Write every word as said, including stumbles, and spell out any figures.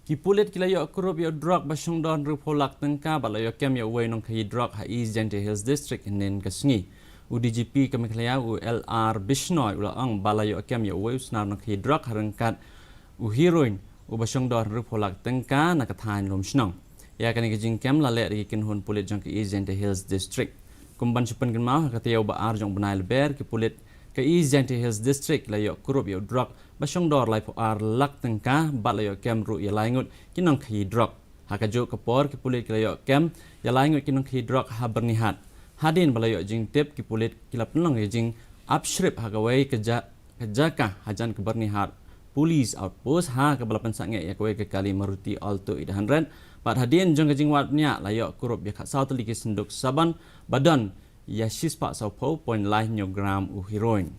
Ki pulit ki la ïoh kurup ïa u drok ba shong dor hynriewphew lak tyngka bad la ïoh kem ïa uwei u nongkhaïi drok ha East Jaintia Hills District hynnin ka sngi. U D G P ka Meghalaya, u L R Bishnoi, u la ong ba la ïoh kem ïa uwei u snar nongkhaïi drok ha ryngkat u heroin uba shong dor hynriewphew lak tyngka na ka thaiñ Lumshnong. Ïa kane ka jingkem la leh da ki kynhun pulit jong ka East Jaintia Hills District. Kum ban shu pynkynmaw, ha ka taïew ba ar jong u bnai Lber, ki pulit ka East Jaintia Hills District la ïoh kurup ïa u drok ba shong dor laiphew ar lak tyngka bad la ïoh kem ruh ïa lai ngut ki nongkhaïi drok. Ha kajuh ka por, ki pulit ki la ïoh kem ïa lai ngut ki nongkhaïi drok ha Byrnihat. Hadien ba la ïoh jingtip, ki pulit ki la pynlong ïa ka jingap shrip ha kawei ka ja-, ka jaka hajan ka Byrnihat Police Outpost, ha kaba la pynsangeh ïa kawei ka kali Maruti Alto eight hundred. Bad hadien jong ka jingwad bniah, la ïoh kurup ïa khatsaw tylli ki synduk sabon ba don ïa shispah sawphew point lai hynñiew gram u heroin.